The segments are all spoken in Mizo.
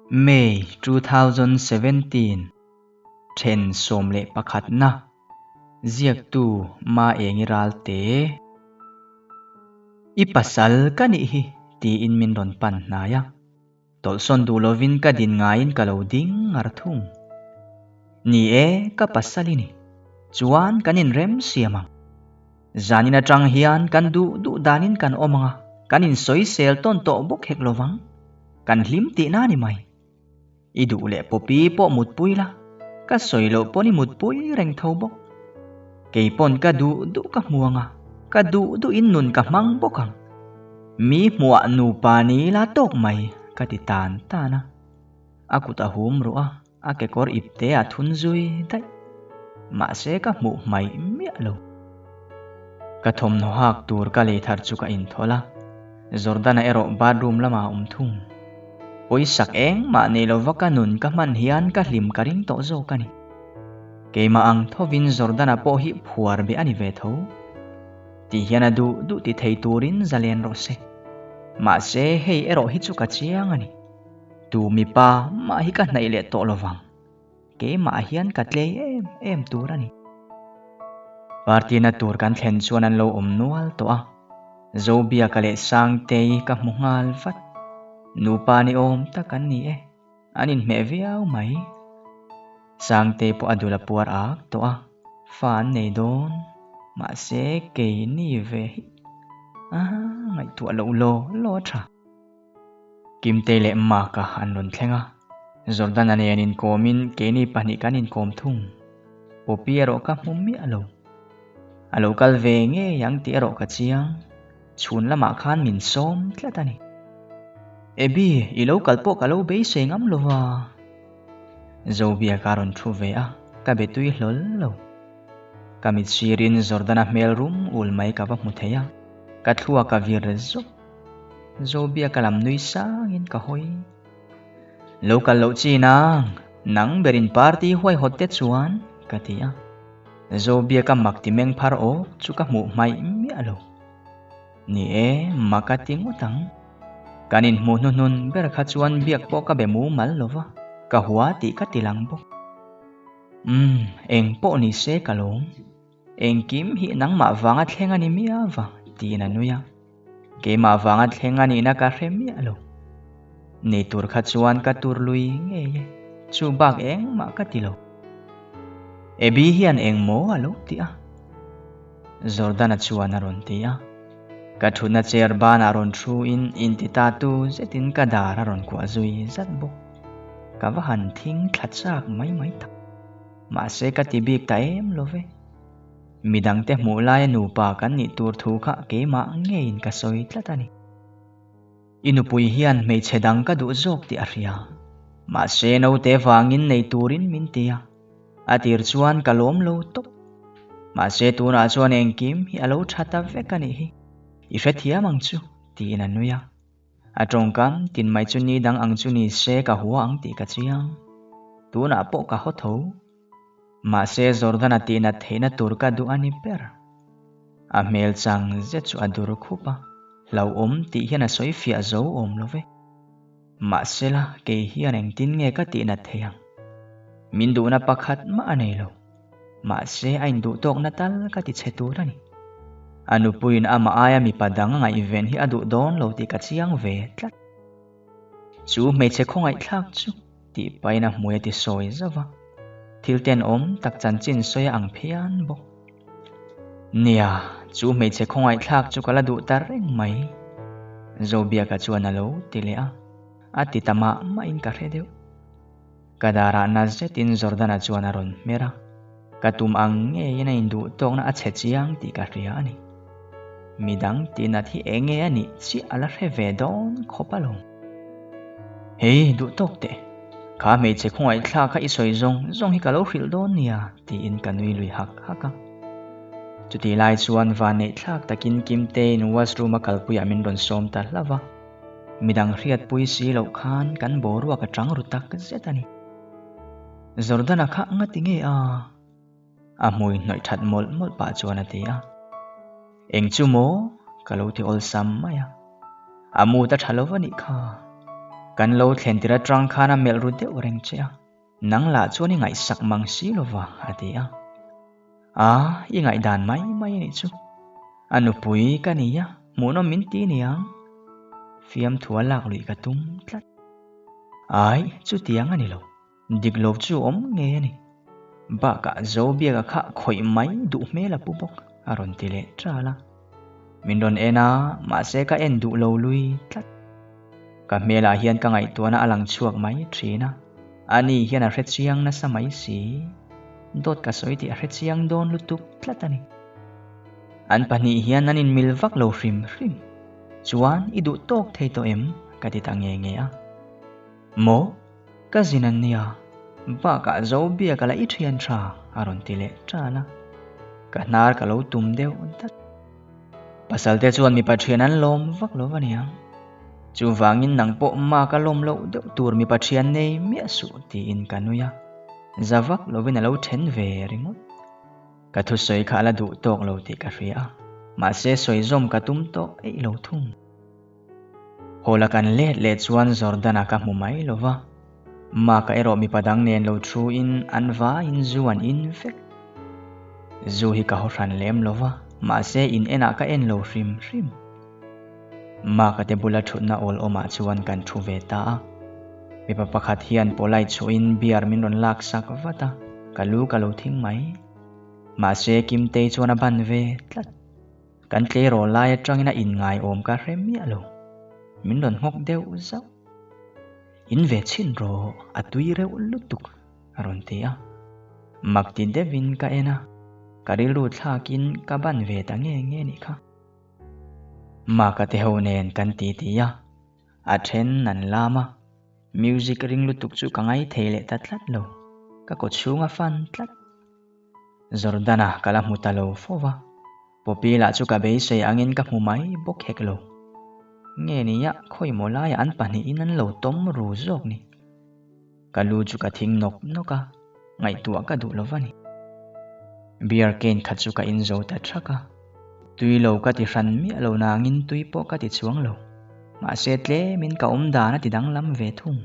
May 2017, Then 11 na, Ziaktu Maengi Ralte. I pasal ka nih hi tiin min rawn pan hnai a. Tawlhsawn duh lovin ka din ngaiin ka lo ding ngar thung. Ni e, ka pasal i ni. Chuan kan inrem siam ang. Zanin atang hian kan duh duh danin kan awm ang a, kan insawisel tawn tawh bawk hek lovang. Kan hlim tihna a ni mai. I duh leh Poppy pawh mutpui la, ka sawi loh pawn i mutpui reng tho bawk. Kei pawn ka duh duh ka hmu ang a, ka duh duhin nun ka hmang bawk ang. Mi hmuah nupa ni la tawk mai, ka ti tan tan a. A kut a hum ruh a, a kekawr ipte a thun zui daih. Mahse ka hmuh hmaih miah lo. Ka thawmhnaw hak tur ka lei thar chu ka inthawlh a, Jordana erawh bathroom lamah a awm thung. Pawisak engmah nei lova ka nun ka hman hian ka hlim ka ring tawh zawk a ni. Keimah ang thovin Jordana pawh hi phuar be a ni ve tho. Ti hian a duh duh ti thei turin zalen rawh se. Mahse hei erawh hi chu ka chiang a ni. Tu mipa mah hi ka hnaih leh tawh lovang. Keimah hian ka tlei em em tur a ni. Party na tur kan thlen chuan an lo awm nual tawh a, Zobiaka leh Sangtei ka hmu nghal vat. Nupa ni awm tak an ni e, an inhmeh viau mai. Sangtei pawh a dul a puar ak tawh a, fa an nei dawn, mahse kei ni ve hi a ngaihtuah loh law law a tha. Kimtei leh Mark-a an rawn thleng a, Jordan-a nen inkawmin keini pahnih kan inkawm thung. Poppy erawh ka hmu miah lo. A lo kal ve ngei ang tih erawh ka chiang, chhun lamah khan min sawm tlat a ni. Abby, i lo kal pawh ka lo beisei ngam lo va. Zobia ka rawn thu ve a, ka be tui hlawl lo. Ka mit sirin Jordan-a hmel rum ul mai ka va hmu thei a, ka thluak a vir zawk. Zobia ka lam nui sangin ka hawi. Lo kal loh chi nang, nang berin party huaihawt te chuan, ka ti a. Zobia ka mak ti meng phar awk chu ka hmuh hmaih miah lo. Ni e, mak a ti ngawt ang. Kan inhmuh hnuhnun ber kha chuan biak pawh ka be mumal lo va, ka hua tih ka ti lang bawk. Umm, eng pawh ni se ka lawm. Engkim hi nangmah vanga thleng a ni miau va, tiin a nui a. Keimah vanga thleng a nihna ka hre miah lo. Nei tur kha chuan ka tur lui ngei e, chu bak engmah ka ti lo. Abby hian engmaw a lo ti a? Jordan-a chuan a rawn ti a. Ka thutna chair banah rawn thu in inti ta tu zetin ka dar a rawn kuah zui zat bawk. Ka va han thing thla chak mai mai tak. Mahse ka ti bik ta em lo ve. Midangte hmuh laia nupa kan nih tur thu kha keimah ngeiin ka sawi tlat a ni. I nupui hian hmeichhe dang ka duh zawk tih a hria. Mahse naute vangin nei turin min ti a. A tir chuan ka lawm lo tawp. Mahse tunah chuan engkim hi a lo tha ta vek a nih hi. I hrethiam ang chu, tiin a nui a. A tawngkam tin mai chu ni dang ang chu ni se ka hua ang tih ka chiang. Tunah pawh ka haw tho. Mahse Jordan-a tihnat theihna tur ka duh a ni ber. A hmel chang zet chu a dur khup a, hlauhawm tih hian a sawi fiah zo awm lo ve. Mahsela kei hian engtin nge ka tihnat thei ang? Min duhna pakhat mah a nei lo. Mahse a induhtawkna tal ka ti chhe tur a ni. A nupuiin amah aia mipa dang a ngaihven hi a duh dawn lo tih ka chiang ve tlat. Chu hmeichhe khawngaihthlak chu tih pahin a hmui a ti sawi zauh va, thil tenawm tak chanchin sawi a ang phian bawk. Nia, chu hmeichhe khawngaihthlak chu ka la duh ta reng mai, Zobiaka chuan a lo ti leh a, a ti ta mah mahin ka hre deuh. Ka darah na zetin Jordana chuan a rawn hmer a, ka tum ang ngeiin a induh tawkna a chhe chiang tih ka hria a ni. Midang tinat hi eng nge a nih chiah a la hre ve dawn khawp alawm. Hei, duh tawk teh. Kha hmeichhe khawngaihthlak kha i sawi zawng zawng hi ka lo hrilh dawn nia, tiin ka nui lui hak hak a. Chutih lai chuan vanneihthlak takin Kimteiin washroom a kalpuiah min rawn sawm ta hlauh a. Midang hriatpui si loh khan kan boruak a chang ru tak zet a ni. Jordana kha nga ti nge a? A hmui hnawih that mawlh mawlh pah chuan a ti a. Eng chu maw? Ka lo ti awlsam mai a. A mood a tha lo va nih kha. Kan lo thlen tir atang khan a melh ru deuh reng che a, nang lah chuan i ngaihsak mang si lova, a ti a. A, i ngaihdan mai mai a nih chu. A nupui ka ni a, hmuhnawm min ti niang. Fiamthu a lak luih ka tum tlat. Ai, chutiang a ni lo. Dik lo chu awm ngei a ni. Bakah Zobiaka kha khawih mai duh hmel a pu bawk, a rawn ti leh ṭal a. Min rawn en a, mahse ka en duh lo lui tlat. Ka hmelah hian ka ngaihtuahna a lang chhuak mai ṭhin a, ani hian a hre chiang nasa mai si. Dawt ka sawi tih a hre chiang dawn lutuk tlat a ni. An pahnih hian an inmil vak lo hrim hrim. Chuan i duh tawk thei tawh em? ka ti ta nge nge a. Maw? Ka zin an nia, bakah zo biak a la i thian tha a rawn ti leh ṭal a, ka hnar ka lo tum deuh dat. Pasal te chuan mipa thian an lawm vak lo va niang. Chuvangin nang pawh ma ka lawm loh deuh tur mipa thian nei miah suh tiin ka nui a, za vak lovin a lo then ve ringawt. Ka thusawi kha a la duh tawk lo tih ka hria a, mahse sawi zawm ka tum tawh eih lo thung. Hawla kan let leh chuan Jordana ka hmu mai lo va, Mark-a erawh mipa dang nen lo thu in an vaiin zu an in vek. Zu hi ka haw hran lem lo va, mahse in enah ka en lo hrim hrim. Mark-a te bula thutna awl awmah chuan kan thu ve ta a. Mipa pakhat hian polite chhuahin beer min rawn lak sak vat a, ka lu ka lo thing mai. Mahse Kimtei chuan a ban ve tlat. Kan tleirawl lai atangin a inngaiawm ka hre miah lo. Min rawn nghawk deuh zauh. In ve chhin rawh, a tui reuh lutuk, a rawn ti a. Mak ti deuhin ka en a, ka rilru thlakin ka ban ve ta nge nge nih kha. Maka te ho nen kan titi a, a then an lam a, music ring lutuk chu ka ngaithei leh ta tlat lo, ka kawchhung a fan tlat. Jordana ka la hmu ta lo fo va, Poppy lah chu ka beisei angin ka hmu mai bawk hek lo. Nge nia khawimaw laiah an pahnihin an lo tawm ru zawk ni. Ka lu chu ka thing nawk nawk a, ngaihtuah ka duh lo va ni. Beer can khat chu ka in zo ta thak a, tui lo ka ti hran miah lo nangin tui pawh ka ti chuang lo. Mahse tlemin ka awm dan a ti danglam ve thung.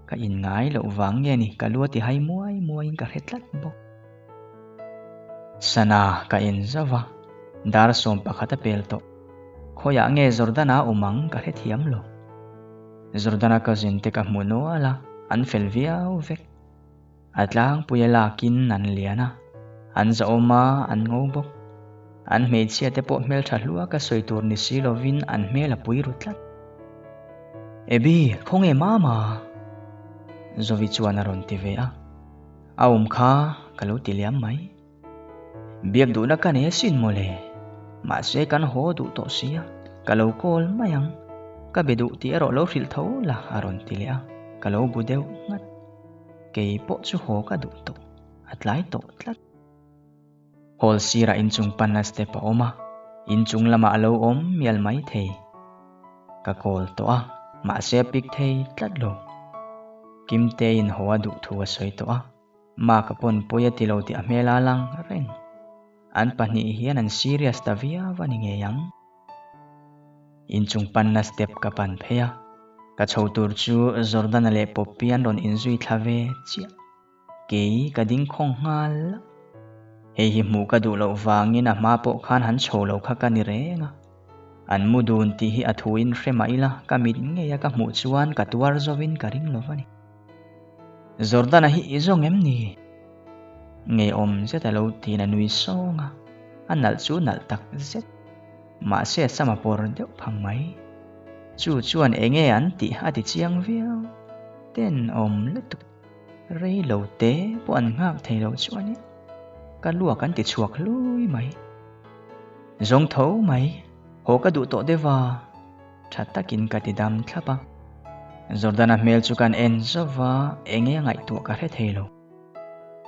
Ka in ngai loh vang nge ni ka lu a ti hai muai muaiin ka hre tlat bawk. Sana ka en zauh a, dar 11 a pel tawh. Khawiah nge Jordana awm ang ka hrethiam lo. Jordana cousin te ka hmu nual a, an fel viau vek. A tlangpui a lakin an lian a, an zahawm a, an ngo bawk. An hmeichhia te pawh hmeltha hlua ka sawi tur ni si lovin an hmel a pui ru tlat. Abby, khawnge mama? Zovi chuan a rawn ti ve a. A awm kha ka lo ti liam mai. Biak duhna ka nei asin mawle. Mahse kan haw duh tawh sia, ka lo call mai ang. Ka be duh tih erawh lo hrilh tho la a rawn ti leh a, ka lo bu deuh nghat. Kei pawh chu haw ka duh tawh, a tlai tawh tlat. Hall sirah inchung panna step a awm a, inchung lamah a lo awm mial mai thei. Ka call tawh a, mahse a pick thei tlat lo. Kimteiin haw a duh thu a sawi tawh a, Mark-a pawn pawi a ti lo tih a hmel a lang reng. An pahnih hian an serious ta viau a ni ngei ang. Inchung panna step ka pan phei a, ka chho tur chu Jordana leh Poppy an rawn inzui thla ve chiah. Kei ka ding khawng nghal la. Hei hi hmuh ka duh loh vangin a hma pawh khan han chho lo kha ka ni reng a. An mu dun tih hi a thuin hre mah ila ka mit ngei a ka hmuh chuan ka tuar zovin ka ring lo va ni. Jordana hi i zawng em ni? Ngeiawm zet a lo tiin a nui sawng a, a nalh chu nalh tak zet. Mahse a sam a pawr deuh phang mai. Chu chuan enge an tih a ti chiang viau. Tenawm lutuk. Rei lo te pawh an nghak thei lo chu a ni. Ka luak an ti chhuak hlui mai. Zawng tho mai, haw ka duh tawh deuh a, tha takin ka ti dam thlap a. Jordana hmel chu kan en zauh va, enge a ngaihtuah ka hre thei lo.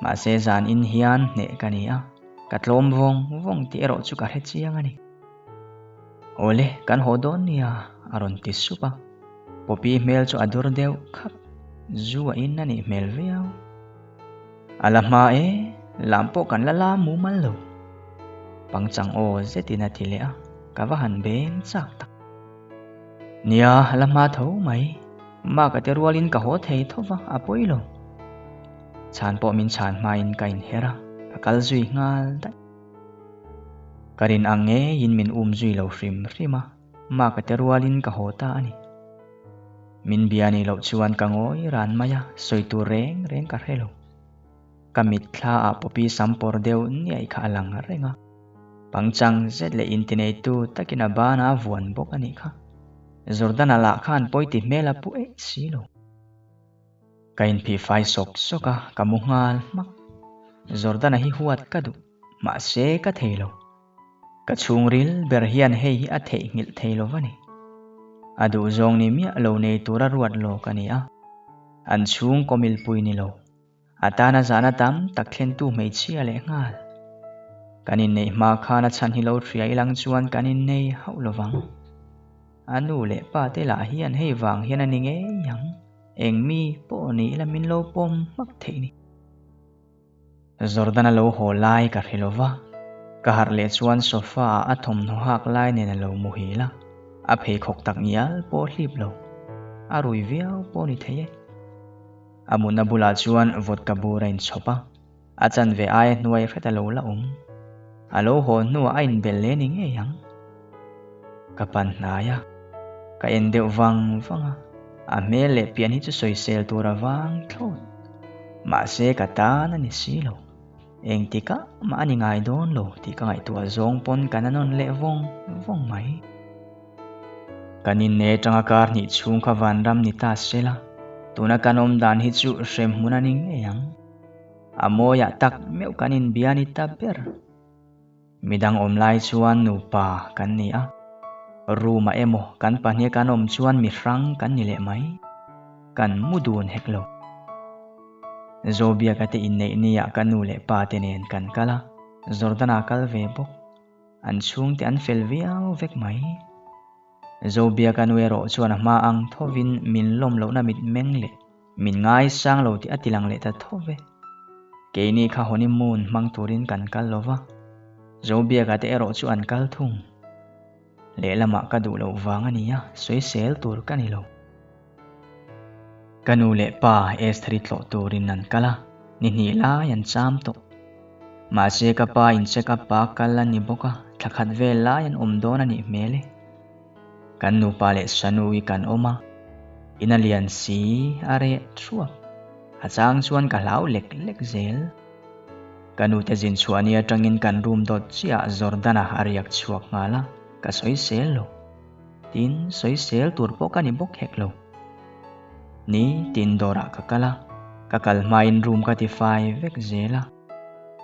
Mahse zan in hian hneh ka ni a, ka tlawm vawng vawng tih erawh chu ka hre chiang a ni. Awle, kan haw dawn nia, a rawn ti sup a. Poppy hmel chu a dur deuh khap, zu a in a nih hmel viau. A la hma e, lam pawh kan la la mumal lo. Pangchang aw zetin a ti leh a, ka va han beng chak tak. Nia, a la hma tho mai. Mark-a te rualin ka haw thei tho va, a pawi lo. Chhan pawh min chhan hmain ka inher a, ka kal zui nghal daih. Ka rin ang ngeiin min um zui lo hrim hrim a, Mark-a te rualin ka haw ta a ni. Min bia nih loh chuan ka ngawi ran mai a, sawi tur reng reng ka hre lo. Ka mitthla ah Poppy sam pawr deuh niaih kha a lang reng a. Pangchang zet leh intineitu takin a ban a vuan bawk a nih kha. Jordana lah khan pawi ti hmel a pu eih si lo. Ka inphih fai sawk sawk a, ka mu nghal hmak. Jordana hi huat ka duh, mahse ka thei lo. Ka chhungril ber hian hei hi a theihnghilh thei lo va ni. A duhzawng ni miah lo nei tura ruat lawk a ni a, an chhungkaw milpui ni lo. A tana zahna tam tak thlentu hmeichhia leh nghal. Kan inneih hma khan a chhan hi lo hria ilang chuan kan innei hauh lo vang. A nu leh pa te lah hian hei vang hian a ni ngei ang, eng mi pawh ni ila min lo pawm hmak theih ni. Jordan a lo haw lai ka hre lo va, ka harh leh chuan sofa ah a thawmhnaw hak lai nen a lo muhil a, a pheikhawk tak ngial pawh hlip lo, a rui viau pawh ni thei e. A mutna bulah chuan vodka bur a inchhawp a, a chanve aia hnuai hret a lo la awm. A lo haw hnuah a inbel leh ni ngei ang. Ka pan hnai a, ka en deuh vang vang a, a hmel leh pian hi chu sawisel tur a vang thlawt. Mahse ka tan a ni si lo. Engtikah mah a ni ngai dawn lo tih ka ngaihtuah zawng pawn ka na nawn leh vawng vawng mai. Kan inne atanga kar hnih chhung kha vanram ni ta se la, tuna kan awm dan hi chu hrem hmun a ni ngei ang. A mawiah tak meuh kan inbia ni ta ber. Midang awm lai chuan nupa kan ni a, room ah emaw kan pahnih kan awm chuan mi hrang kan ni leh mai. Kan mu dun hek lo. Zobiaka te inneih niah ka nu leh pa te nen kan kal a, Jordana kal ve bawk. An chhungte an fel viau vek mai. Zobiaka nu erawh chuan a hma ang thovin min lawm lohna mit meng leh min ngaisang lo tih a ti lang leh ta tho ve. Keini kha honeymoon hmang turin kan kal lo va, Zobiaka te erawh chu an kal thung. Lehlamah ka duh loh vang a nia, sawisel tur ka ni lo. Ka nu leh pa Estheri tlawh turin an kal a, ni hnih lai an cham tawh. Mahse ka pa in check up a kal a ni bawk a, thla khat vel lai an awm dawn a nih hmel e. Kan nupa leh Sanui kan awm a, in a lian si a reh thuap. A chang chuan ka hlau lek lek zel. Ka nute zin chhuah ni atangin kan room dawt chiah Jordana a riak chhuak nghal a, ka sawisel lo. Tin, sawisel tur pawh ka ni bawk hek lo. Ni tin dawrah ka kal a, ka kal hmain room ka ti fai vek zel a,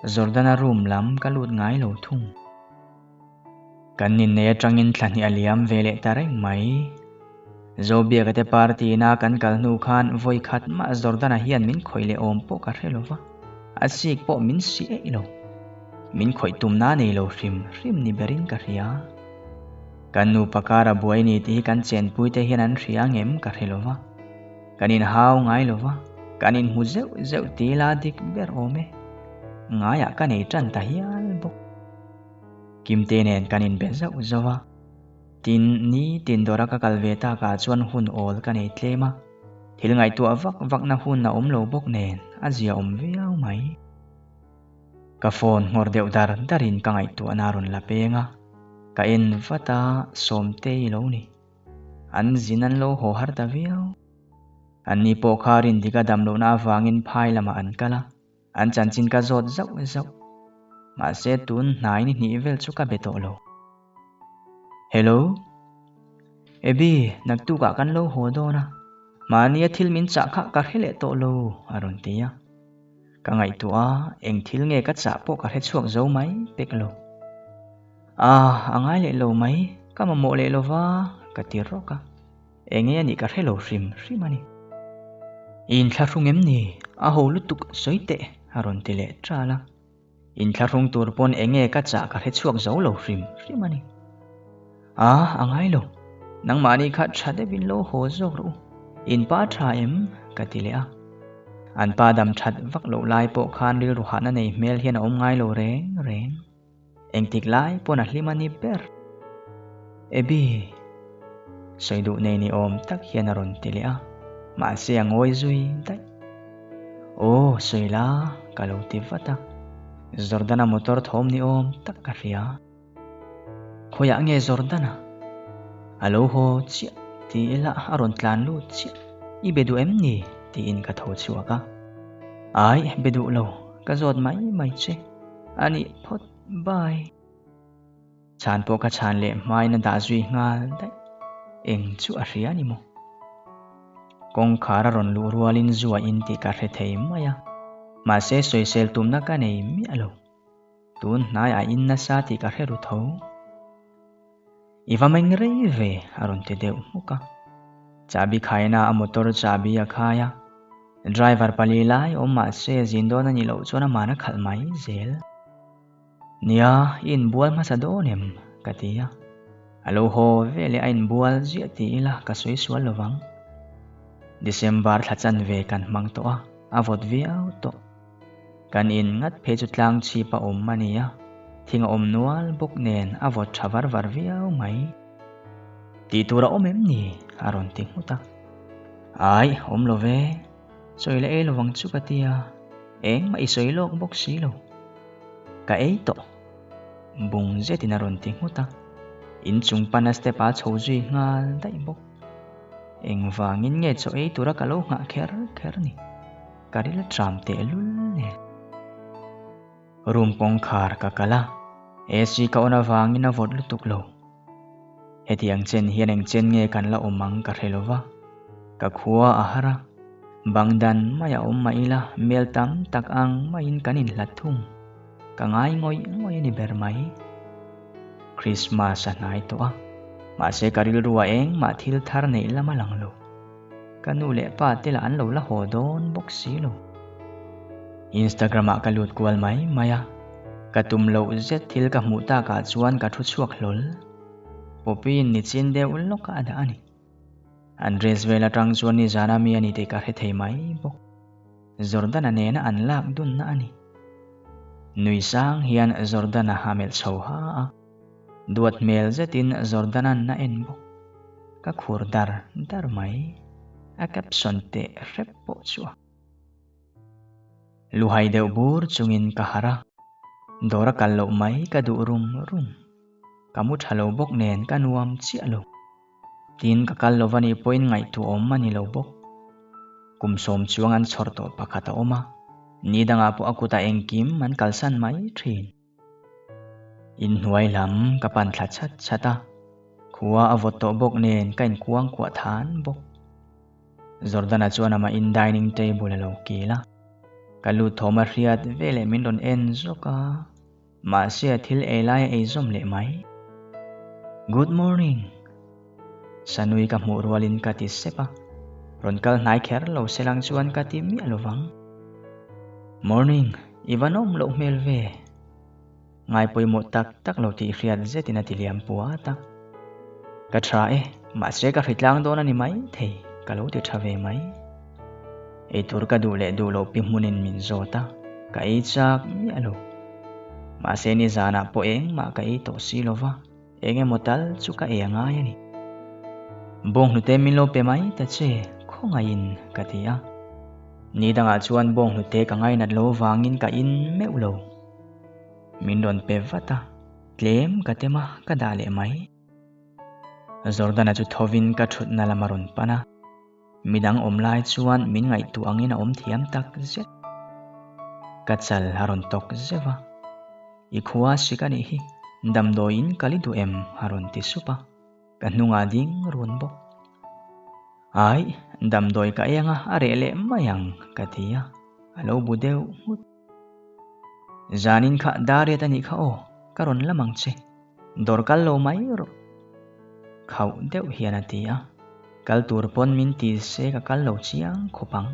Jordana room lam ka lut ngai lo thung. Kan innei atangin thla hnih a liam ve leh ta reng mai. Zobiaka te party ina kan kal hnu khan vawi khat mah Jordana hian min khawih leh awm pawh ka hre lo va, a sik pawh min si eih lo. Min khawih tumna nei lo hrim hrim ni berin ka hria. Kan nupa kara buai ni tih hi kan chenpuite hian an hria ngem ka hre lo va, kan inhau ngai lo va, kan inhmu zeuh zeuh ti la dik ber awm e. Ngaiah ka nei tan ta hial bawk. Kimte nen kan inbe zauh zauh a, tin ni tin dawra ka kal ve takah chuan hun awl ka nei tlem a, thil ngaihtuah vak vakna hun a awm lo bawk nen a zia awm viau mai. Ka phone nghawr deuh dar darin ka ngaihtuahna a rawn la peng a, ka en vat a, Sawmtei lo ni. An zin an lo haw har ta viau. Anni pawh kha Rindika dam lohna avangin phai lamah an kal a, an chanchin ka zawt zauh zauh. Mahse tun hnai ni hnih vel chu ka be tawh lo. Hello. Abby, naktukah kan lo haw dawn a, mahnia thil min chah kha ka hre leh tawh lo, a rawn ti a. Ka ngaihtuah a, eng thil nge ka chah pawh ka hre chhuak zo mai pek lo. Ah, a ngai leh lo mai, ka mamawh leh lo va, ka ti rawk a. Eng nge a nih ka hre lo hrim hrim a ni. I inthlahrung em ni? A ho lutuk sawi teh, a rawn ti leh ṭal a. Inthlahrung tur pawn eng nge ka chah ka hre chhuak zo lo hrim hrim a ni. Ah, a ngai lo. Nangmahni kha tha deuhin lo haw zawk rawh u. In pa tha em? ka ti leh a. An pa dam that vak loh lai pawh khan rilru hahna nei hmel hian a awm ngai lo reng reng. Engtik lai pawn a hlim a ni ber. Abby, sawi duh nei ni awm tak hian a rawn ti leh a. Mahse a ngawi zui daih. Aw, sawi la, ka lo ti vat a. Jordana motor thawm ni awm tak ka hria. Khawiah nge Jordana? A lo haw chiah ti ila a rawn tlan lut chiah. I be duh em ni? tiin ka tho chhuak a. Ai, be duh lo, ka zawt mai mai che. A nih phawt, bye. Chhan pawh ka chhan leh hmain a dah zui nghal daih. Eng chu a hria ni maw? Kawngkhar a rawn luh rualin zu a in tih ka hre thei mai a. Mahse sawisel tumna ka nei miah lo. Tun hnai a in nasa tih ka hre ru tho. I va meng rei ve a rawn ti deuh hmuk a. Chahbi khaina a motor chahbi a khai a. Driver pali lai awm mahse zin dawn a nih loh chuan amahna khalh mai zel. Nia, i inbual hmasa dawn em? ka ti a. A lo haw veleh a inbual ziah ti ila ka sawi sual lo vang. December thla chanve kan hmang tawh a, a vawt viau tawh. Kan in ngat phei chu tlang chhip a awm a ni a, thing a awm nual bawk nen a vawt tha var var viau mai. Tih tur a awm em ni? a rawn ti nghut a. Ai, awm lo ve. Sawi la ei lovang chu ka ti a, engmah i sawi lawk bawk si lo. Ka ei tawh. Bung zetin a rawn ti nghut a, inchung pana step a chho zui nghal daih bawk. Engvangin nge chaw ei tura ka lo nghah kher kher ni? Ka ril tram tehlul nen. Room kawngkhar ka kal a, AC ka on avangin a vawt lutuk lo. Hetiang chen hian eng chen nge kan la awm ang ka hre lo va, ka khua a har a, bang dan mai a awm mah ila mel tam tak ang maiin kan inhlat thung. Ka ngai ngawih ngawih a ni ber mai. Christmas a hnai tawh a, mahse ka rilru a engmah thil thar neih lam a lang lo. Ka nu leh pa te lah an lo la haw dawn bawk si lo. Instagram ah ka lut kual mai mai a, ka tum loh zet thil ka hmuh takah chuan ka thu chhuak hlawl. Poppy in nichin deuh lawk a dah a ni. An dress vel atang chuan nizana mi a ni tih ka hre thei mai bawk. Jordana nena an lak dunna a ni. Nui sang hian Jordana a melh chho ha a. Duat hmel zetin Jordan-a'n a en bawk. Ka khur dar dar mai. A caption teh hrep pawh chu a. Luhai deuh bur chungin ka harh a. Dawr a kal loh mai ka duh rum rum. Ka mu tha lo bawk nen ka nuam chiah lo. Tin ka kal lo va nih pawhin ngaihtuah awm a ni lo bawk. Kum sawm chuang an chhawr tawh pakhat a awm a. Ni dangah pawh a kutah engkim an kalsan mai thin. Inhnuai lam ka pan thla chat chat a, khua a vawt tawh bawk nen ka inkuang kuah than bawk. Jordana chuan amah in dining table a lo kil a, ka lut thawm a hriat veleh min rawn en zawk a, mahse a thil ei lai a ei zawm leh mai. Good morning! Sanui ka hmuh rualin ka ti sep a, rawn kal hnai kher lo se lang chuan ka ti miah lo vang. Morning, i va nawm loh hmel ve. Ngai pawimawh tak tak lo tih hriat zetin a ti liam puat a. Ka tha e, mahse ka hritlang dawn a ni mai thei, ka lo ti tha ve mai. Eitur ka duh leh duh loh pi hmunin min zawt a, ka ei chak miah lo. Mahse nizanah pawh engmah ka ei tawh si lo va. Eng emaw tal chu ka ei a ngai a ni. Bawnghnute min lo pe mai ta che, khawngaihin ka ti a. Ni dangah chuan bawnghnute ka ngainat lo vangin ka in meuh lo. Min rawn pe vat a, tlem ka tem a, ka dah leh mai. Jordana chu thovin ka thutna lam a rawn pan a. Midang awm lai chuan min ngaihtuah angin a awm thiam tak zet. Ka chal a rawn tawk zeuh a. I khua sik a nih hi, damdawiin kal i duh em? a rawn ti sup a, ka hnungah ding run bawk. Ai, damdawi ka eng a, a reh leh mai ang, ka ti a, a lo bu deuh nghut. Zanin kha Dariat a nih kha aw, ka rawn lam ang che, dawr kal lo mai rawh. Khauh deuh hian a ti a, kal tur pawn min ti se ka kal lo chiang khawp ang.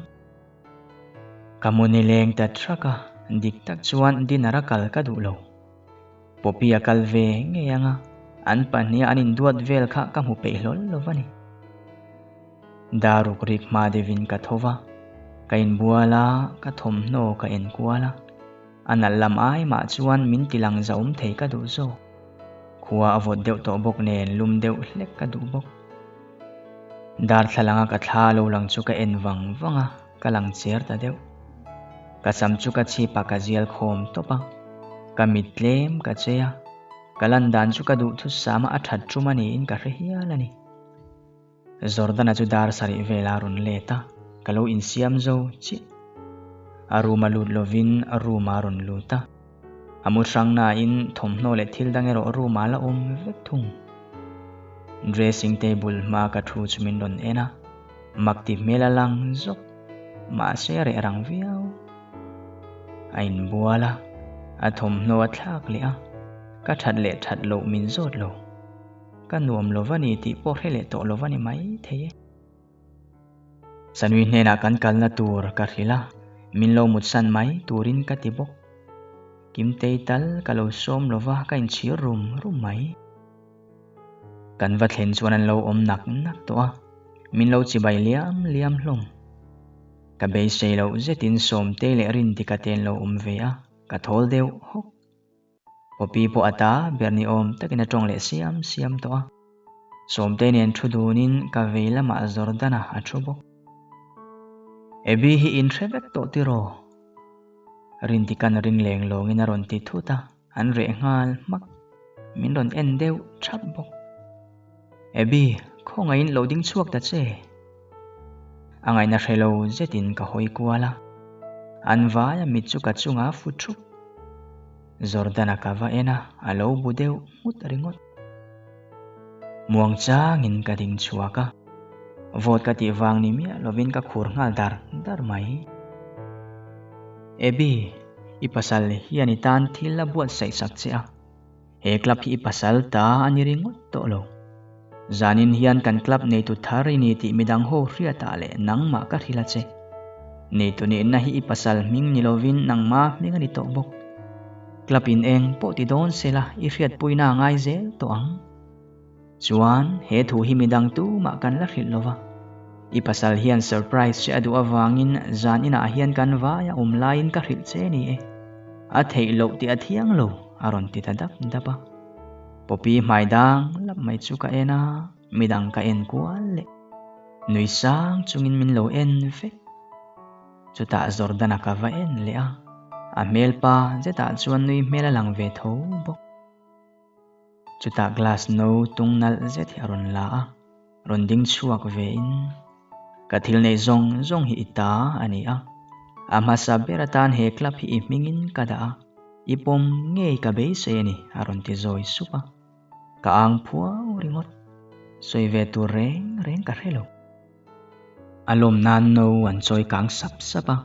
Ka mu nileng ta thrak a, dik tak chuan dinner a kal ka duh lo. Poppy a kal ve ngei ang a, an pahniha an induat vel kha ka hmu peih hlawl lo va ni. Daruk rik hma deuhin ka tho va, ka inbual a, ka thawmhnaw ka enkual a. A nalh lam ai mah chuan min ti lang zauhawm thei ka duh zawk. Khua a vawt deuh tawh bawk nen lum deuh hlek ka duh bawk. Darthlalanga ka thla lo lang chu ka en vang vang a, ka lang cher ta deuh. Ka sam chu ka chhip ah ka zial khawm tawp a, ka mit tlem ka chei a, ka lan dan chu ka duhthusam a a that tum a niin ka hre hial a ni. Jordana chu dar sarih vel a rawn let a, ka lo insiam zo chiah. A room a lut lovin room a rawn lut a, a mu hrang nain thawmhnaw leh thil dang erawh room ah la awm vek thung. Dressing table hma ka thu chu min rawn en a, mak ti hmel a lang zawk, mahse a reh rang viau. A inbual a, a thawmhnaw a thlak leh a, ka that leh that loh min zawt lo. Ka nuam lo va ni tih pawh hre leh tawh lo va ni mai thei e. Sanui hnenah kan kalna tur ka hrilh a, min lo mutsan mai turin ka ti bawk. Kimtei tal ka lo sawm lo va, ka inchhir rum rum mai. Kan va thlen chuan an lo awm nak nak tawh a, min lo chibai liam liam hlawm. Ka beisei loh zetin Sawmtei leh Rindika te an lo awm ve a, ka thawl deuh hawk. Poppy pawh a ta ber ni awm takin a tawng leh siam siam tawh a. Sawmte nen thu dunin ka vei lamah Jordana a thu bawk. Abby hi in hre vek tawh tiraw? Rintikan ring leng lawngin a rawn ti thut a, an reh nghal hmak. Min rawn en deuh thap bawk. Abby, khawngaihin lo ding chhuak ta che. A ngaihna hre lo zetin ka hawi kual a, an vaia mit chu ka chunga fu thup. Jordana ka va en a, a lo bu deuh nghut ringawt. Muang changin ka ding chhuak a, vawt ka tih vang ni miah lovin ka khur nghal dar dar mai. Abby, i pasal hian i tan thil a buatsaih sak che a. He club hi i pasal ta a ni ringawt tawh lo. Zanin hian kan club neitu thar i ni tih midang ho hriatah leh nangmah ka hrilh a che. Neitu nihna hi i pasal hming ni lovin nangma hming a ni tawh bawk. Club in eng pawh ti dawn sela i hriatpuina a ngai zel tawh ang. Chuan he thu hi midang tumah kan la hrilh lova. I pasal hian surprise che a duh avangin zan inah hian kan vai a awm laiin ka hrilh che ni e. A theih loh tih a thiang lo a rawn ti ta dap dap a. Poppy hmai dang lap mai chu ka en a, midang ka en kual leh. Nui sang chungin min lo en vek. Chutah Jordana ka va en leh a, a hmel pa zetah chuan nui hmel a lang ve tho bawk. Chutah glass no tung nalh zet hi a rawn la a, rawn ding chhuak ve in, Ka thil neih zawng zawng hi i ta a ni a, a hmasa ber atan he club hi i hmingin ka dah a, i pawm ngei ka beisei a ni a rawn ti zawi sup a. Ka ang phuau ringawt, sawi ve tur reng reng ka hre lo. A lawm nan no an chawi kang sap sap a.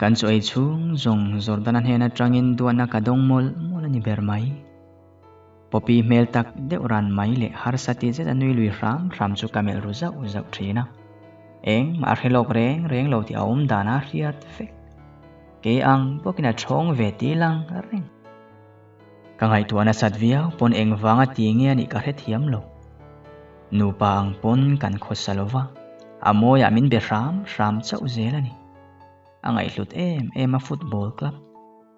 Kan chu ei chhung zawng Jordana hnen atangin duatna ka dawng mawlh mawlh a ni ber mai. Poppy hmel tak deuh ran mai leh harsa ti zet a nui lui hram hram chu ka melh ru zauh zauh thin a. Eng mah a hre lawk reng reng lo tih a awm dan a hriat vek. Kei ang bawkin a thawng ve ti lang reng. Ka ngaihtuah nasat viau pawn engvanga ti nge a nih ka hrethiam lo. Nupa ang pawn kan khawsa lo va, a mawiah min be hram hram chauh zel a ni. A ngaihhlut em em a football club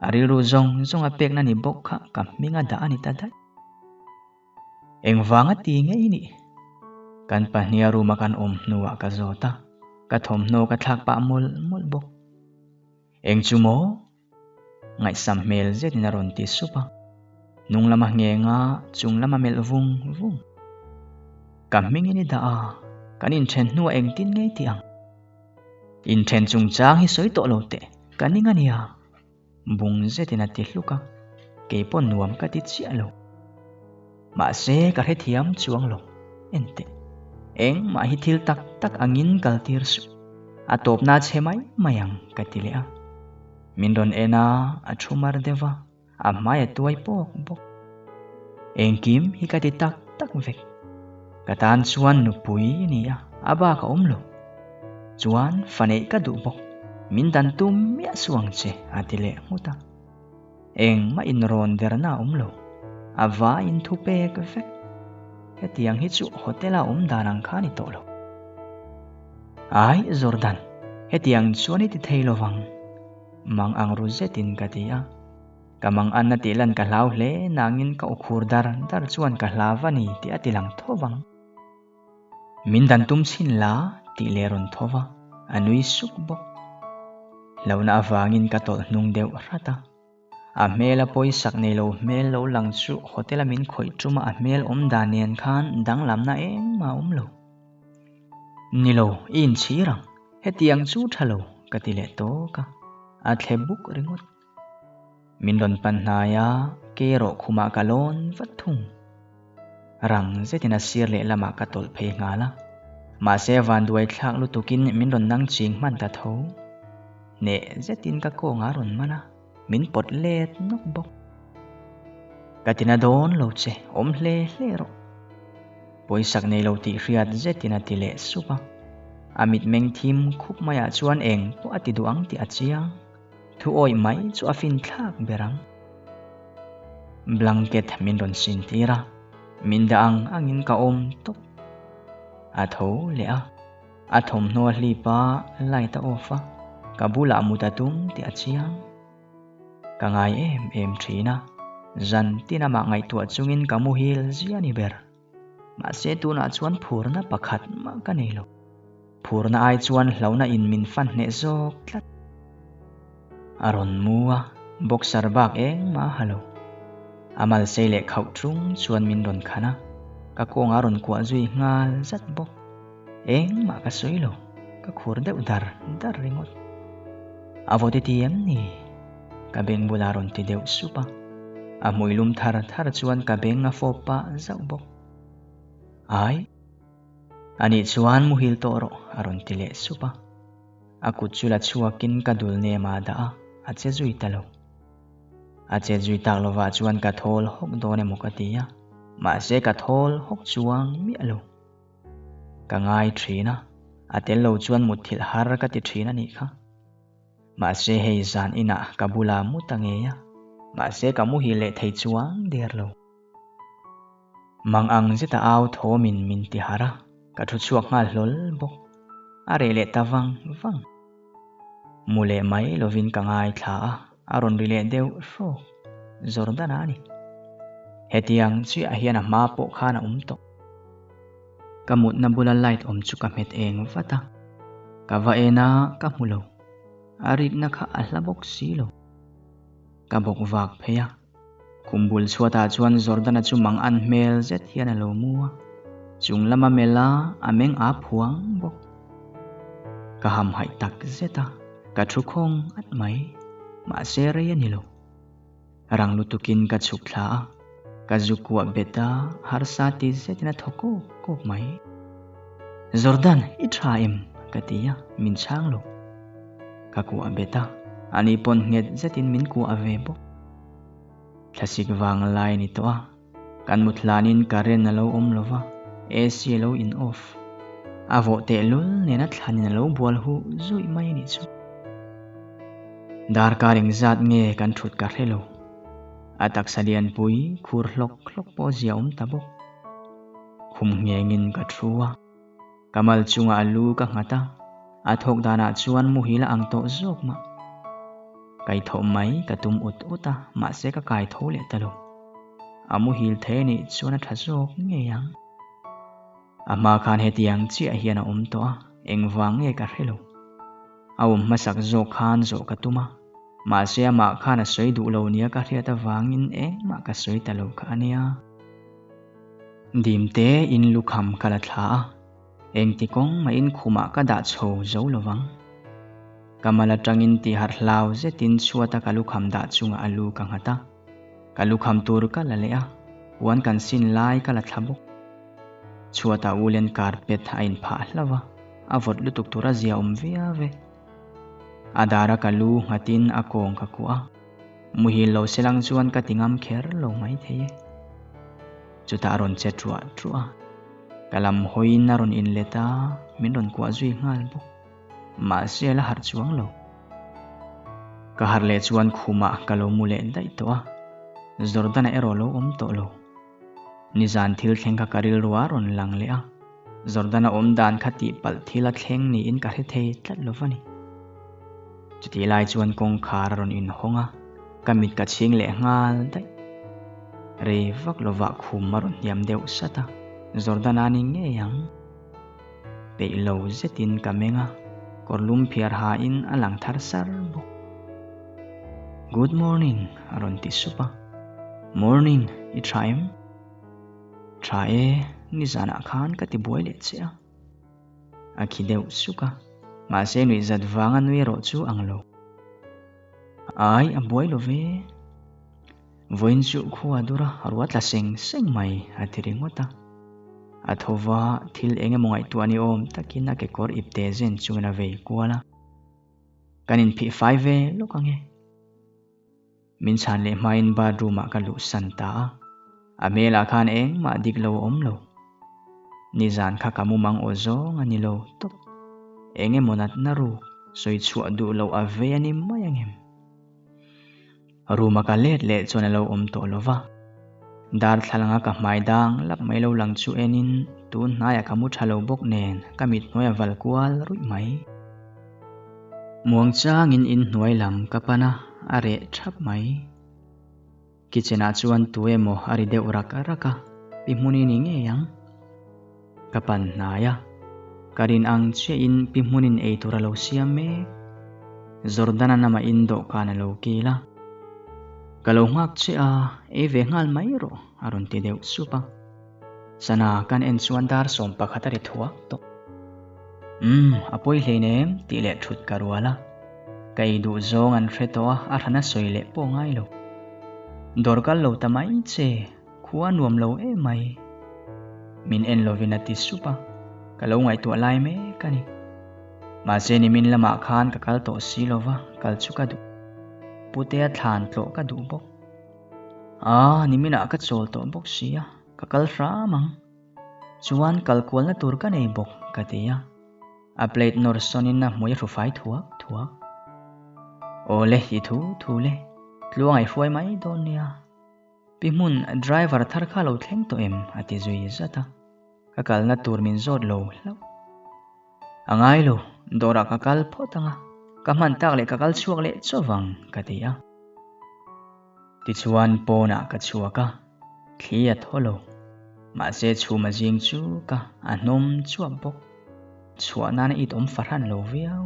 a rilru zawng zawng a pekna ni bawk kha ka hming a dah a ni ta daih. Engvanga ti nge i nih? Kan pahniha room a kan awm hnuah ka zawt a, ka thawmhnaw ka thlak pah mawlh mawlh bawk. Eng chu maw? Ngaihsam hmel zetin a rawn ti sup a, hnung lama ngheng a, chung lama melh vung vung. Ka hmingin i dah a, kan inthen hnuah engtin ngei tih ang? Inthen chungchang hi sawi tawh lo teh, ka ning a nia. Bung zetin a ti hluk a, kei pawh nuam ka ti chiah lo. Mahse ka hrethiam chuang lo, en teh. Engmah hi thil tak tak angin kal tir suh. A tawpna chhe mai mai ang ka ti leh a. Min rawn en a, a thu mar deuh a, a hmai a tuai pawk bawk. Engkim hi ka ti tak tak vek. Ka tan chuan nupui i ni a, a bak a awm lo. Chuan fa neih ka duh bawk, min dan tum miah suh ang che a ti leh nghut a. Engmah inrawn derna a awm lo, a vaiin thu pek vek. Hetiang hi chu hotel a awm dan ang kha a ni tawh lo. Ai Jordan, hetiang chuan i ti thei lo vang. Mang ang ru zetin ka ti a. Ka mang anna tih lan ka hlau hle nangin ka ukhur dar dar chuan ka hlau a ni tih a ti lang tho vang. Min dan tum chhin la tih leh rawn tho va, a nui suk bawk. Hlauhna avangin ka tawlh hnung deuh hrat a. A hmela pawisak nei lo hmel lo lang chu hotel a min khawih ṭuma a hmel awm dan nen khan danglamna engmah a awm lo. Ni lo, i inchhir ang. Hetiang chu ṭha lo, ka ti leh tawk a. A thle buk ringawt. Min rawn pan hnai a, ke erawh khumah ka lawn vat thung. Rang zetin a sir lehlamah ka tawlh phei nghal a. Mahse vanduai thlak lutukin min rawn nang ching hman ta tho. Hneh zetin ka kawngah a rawn man a, min pawt let nawk bawk. Ka tina dawn lo che, awm hle hle rawh. Pawisak nei lo tih hriat zetin a ti leh sup a. A mitmeng thim khup maiah chuan eng pawh a ti duh ang tih a chiang. Thu awih mai chu a fin thlak ber ang. Blanket min rawn sin tir a, min dah ang angin ka awm tawp. A tho leh a, a thawmhnaw a hlip a, light a off a, ka bulah mut a tum tih a chiang. Ka ngai em em thin a, zan tin amah ngaihtuah chungin ka muhil zia ni ber. Mahse tunah chuan phurna pakhat mah ka nei lo. Phurna ai chuan hlauhna in min fan hneh zawk tlat. A rawn mu a, boxer bak engmah a ha lo. A mal sei leh khauh ṭung chuan min rawn khan a, ka kawngah a rawn kuah zui nghal zat bawk. Engmah ka sawi lo, ka khur deuh dar dar ringawt. A vaw ti em ni? Ka beng bulah a rawn ti deuh sup a. A hmui lum thar thar chuan ka beng a fawp pah zauh bawk. Ai! Anih chuan muhil tawh rawh a rawn ti leh sup a. A kut chu la chhuakin ka dul nem a dah a, a che zui ta lo. A chet zui tak lovah chuan ka thawl hawk dawn emaw ka ti a, mahse ka thawl hawk chuang miah lo. Ka ngai thin a, a tel lo chuan mutthilh har ka ti thin a nih kha. Mahse hei zan inah ka bula mu ta ngei a, mahse ka muhil leh thei chuang der lo. Mang ang zeta au thawmin min ti harh a, ka thu chhuak nghal hlawl bawk. A reh leh ta vang vang. Mu leh mai lovin ka ngaithla a, a rawn ri leh deuh hrawk. Jordan-a a ni. Hetiang chiah hian a hma pawh khan a awm tawh. Ka mutna bula light awm chu ka hmet eng vat a, ka va en a, ka hmu lo. A rikna kha a hla bawk si lo. Ka bawk vak phei a, khum bul chhuatah chuan Jordana chu mang an hmel zet hian a lo mu a, chung lama melh a, a meng aa phuang bawk. Ka hamhaih tak zet a, ka thu khawng at mai, mahse rei a ni lo. Rang lutukin ka chhuk thla a, ka zu kuah bet a, harsa ti zetin a thaw kawk kawk mai. Jordan, i tha em? ka ti a, min chhang lo. Ka kuah bet a, ani pawn nghet zetin min kuah ve bawk. Thlasik vang lai a ni tawh a, kan mut hlanin current a lo awm lo va, AC a lo in off. A vawh tehlul nena thlanin a lo bual huh zuih mai a nih chu. Darkar engzat nge kan thut ka hre lo. A taksa lianpui khur hlawk hlawk pawh zia awm ta bawk. Khum nghengin ka thu a, ka mal chungah a lu ka nghat a, a thawk danah chuan muhil a ang tawh zawk mah. Kaithawh mai ka tum ut ut a, mahse ka kai tho leh ta lo. A muhil thei anih chuan a tha zawk ngei ang. A hma khan hetiang chiah hian a awm tawh a, engvang nge ka hre lo. A awm hmasak zawk khan zawh ka tum a, mahse amah khan a sawi duh lo nia ka hriat avangin engmah ka sawi ta lo kha a nia. Dimte in lukham ka la thla a, engti kawng mahin khumah ka dah chho zo lo vang. Ka mal atangin tihharh hlau zetin chhuata ka lukham dah chungah a lu ka nghat a, ka lukham tur ka la leh a, puan kan sin lai ka la thla bawk. Chhuatah woolen carpet a inphah hlauh a, a vawt lutuk tur a zia awm viau e. A dara ka lu nghatin a kawng ka kuah a, muhil lo se lang chuan ka ti ngam kher lo mai thei e. Chutah a rawn che truah truah a, ka lam hawiin a rawn inlet a, min rawn kuah zui nghal bawk. Mahse a la harh chuang lo. Ka harh leh chuan khumah ka lo mu leh daih tawh a, Jordana erawh lo awm tawh lo. Nizan thil thleng kha ka rilru a rawn lang leh a, Jordan a awm dan kha tihpalh thil a thleng niin ka hre thei tlat lo va ni. Chutih lai chuan kawngkhar a rawn inhawng a, ka mit ka chhing leh nghal daih. Rei vak lovah khum a rawn hniam deuh sat a, Jordan a ni ngei ang. Peih lo zetin ka meng a, kawrlum phiar hain a lang thar sar bawk. Good morning a rawn ti sup a. Morning, i tha em? Tha e, nizanah khan ka ti buai leh che a. A khi deuh suk a, mahse nuihzat vanga nui erawh chu ang lo. Ai, a buai lo ve. Vawiin chu khua dur a, ruah tla seng seng mai a ti ringawt a. A tho va, thil eng emaw ngaihtuah ni awm takin a kekawr ipte zen chungin a vei kual a. Kan inphih fai ve lawk ang e. Min chhan leh hmain bathroom ah ka luhsan ta a, a hmelah khan engmah dik lo a awm lo. Nizan kha ka mumang aw zawng a ni lo tawp. Eng emaw natna ruk sawi chhuah duh loh a vei a ni mai angem? Room a ka let leh chuan a lo awm tawh lo va. Darthlalanga ka hmai dang lap mai lo lang chu enin tun hnaiah ka mu tha lo bawk nen ka mit hnuai a val kual ruih mai. Muangchangin inhnuai lam ka pan a, a reh thap mai. Kitchen ah chuan tu emaw a ri deuh rak rak a, pi hmun i ni ngei ang. Ka pan hnai a, ka rin ang chiahin pi hmunin eitur a lo siam mek. Jordana namah in dawhkan a lo kil a. Ka lo nghak che a, ei ve nghal mai rawh a rawn ti deuh sup a. Sana kan en chuan dar 11 a ri thuak tawh. Umm, a pawi hleinem tih leh thut ka rual a. Ka ei duh zawng an hre tawh a, a hran a sawi leh pawh ngai lo. Dawr kal lo ta mai che, khua nuam lo em mai. Min en lovin a ti sup a, ka lo ngaihtuah lai mek a ni. Mahse nimin lamah khan ka kal tawh si lo va, kal chu ka duh. Putea thlan tlawh ka duh bawk. Aa, niminah ka chawl tawh bawk si a, ka kal hram ang. Chuan kal kualna tur ka nei bawk, ka ti a. A plate nawr sawnin a hmui a hru fai thuak thuak. Aw le, i thu thu le, tluang a i hruai mai dawn nia. Pi hmun driver thar kha lo thleng tawh em? a ti zui zat a. Ka kalna tur min zawt lo hlauh. A ngai lo, dawrah ka kal phawt ang a, ka hman tak leh ka kal chhuak leh chauh vang, ka ti a. Tichuan pawnah ka chhuak a, thli a thaw lo. Mahse chhum a zing chu ka a hnawm chuap bawk. Chhuah nana it awm fahran lo viau.